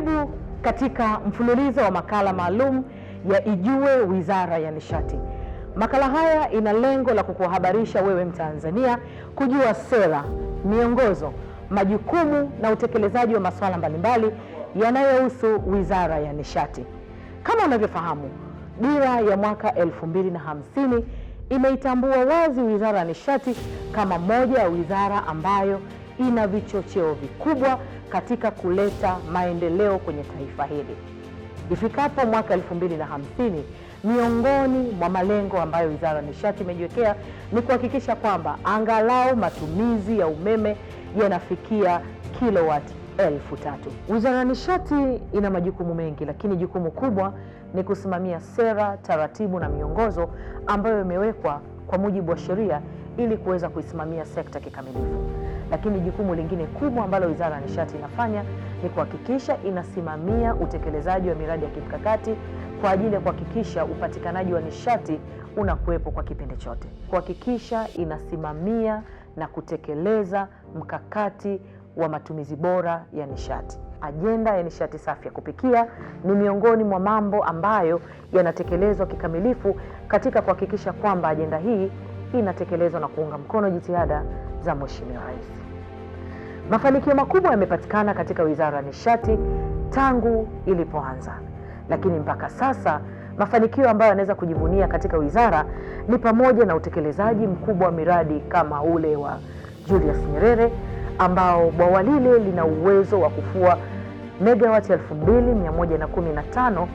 Karibu katika mfululizo wa makala maalum ya Ijue Wizara ya Nishati. Makala haya ina lengo la kukuhabarisha wewe Mtanzania kujua sera, miongozo, majukumu na utekelezaji wa masuala mbalimbali yanayohusu Wizara ya Nishati. Kama unavyofahamu, dira ya mwaka 2050 imeitambua wazi Wizara ya Nishati kama moja ya wizara ambayo ina vichocheo vikubwa katika kuleta maendeleo kwenye taifa hili. Ifikapo mwaka 2050, miongoni mwa malengo ambayo Wizara ya Nishati imejiwekea ni kuhakikisha kwamba angalau matumizi ya umeme yanafikia kilowati 3,000. Wizara ya Nishati ina majukumu mengi, lakini jukumu kubwa ni kusimamia sera, taratibu na miongozo ambayo imewekwa kwa mujibu wa sheria ili kuweza kuisimamia sekta kikamilifu. Lakini jukumu lingine kubwa ambalo Wizara ya Nishati inafanya ni kuhakikisha inasimamia utekelezaji wa miradi ya kimkakati kwa ajili ya kuhakikisha upatikanaji wa nishati unakuwepo kwa kipindi chote, kuhakikisha inasimamia na kutekeleza mkakati wa matumizi bora ya nishati. Ajenda ya nishati safi ya kupikia ni miongoni mwa mambo ambayo yanatekelezwa kikamilifu katika kuhakikisha kwamba ajenda hii inatekelezwa na kuunga mkono jitihada za Mheshimiwa Rais. Mafanikio makubwa yamepatikana katika Wizara ya Nishati tangu ilipoanza, lakini mpaka sasa mafanikio ambayo yanaweza kujivunia katika wizara ni pamoja na utekelezaji mkubwa wa miradi kama ule wa Julius Nyerere ambao bwawa lile lina uwezo wa kufua megawati 2115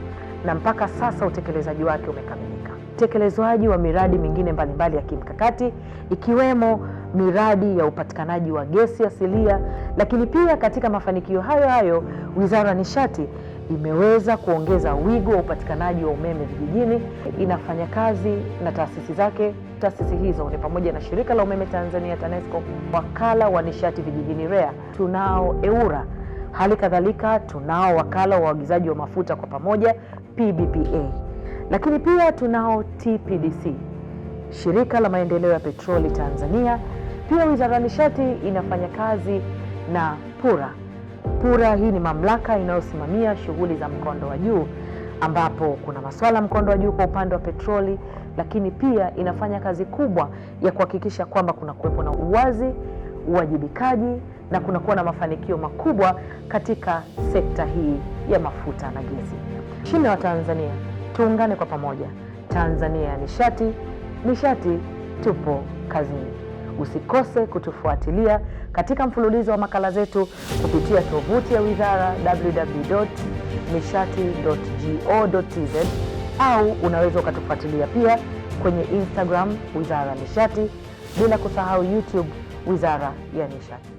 na mpaka sasa utekelezaji wake umekamilika. Utekelezwaji wa miradi mingine mbalimbali ya kimkakati ikiwemo miradi ya upatikanaji wa gesi asilia, lakini pia katika mafanikio hayo hayo, Wizara ya Nishati imeweza kuongeza wigo wa upatikanaji wa umeme vijijini. Inafanya kazi na taasisi zake. Taasisi hizo ni pamoja na Shirika la Umeme Tanzania TANESCO, Wakala wa Nishati Vijijini REA, tunao EWURA, hali kadhalika tunao Wakala wa Uagizaji wa Mafuta kwa pamoja PBPA, lakini pia tunao TPDC, Shirika la Maendeleo ya Petroli Tanzania. Pia Wizara ya Nishati inafanya kazi na PURA. PURA hii ni mamlaka inayosimamia shughuli za mkondo wa juu, ambapo kuna masuala mkondo wa juu kwa upande wa petroli, lakini pia inafanya kazi kubwa ya kuhakikisha kwamba kuna kuwepo na uwazi, uwajibikaji na kunakuwa na mafanikio makubwa katika sekta hii ya mafuta na gesi. Shime wa Tanzania, tuungane kwa pamoja. Tanzania ya nishati, nishati tupo kazini. Usikose kutufuatilia katika mfululizo wa makala zetu kupitia tovuti ya wizara www.nishati.go.tz, au unaweza ukatufuatilia pia kwenye Instagram Wizara ya Nishati, bila kusahau YouTube Wizara ya Nishati.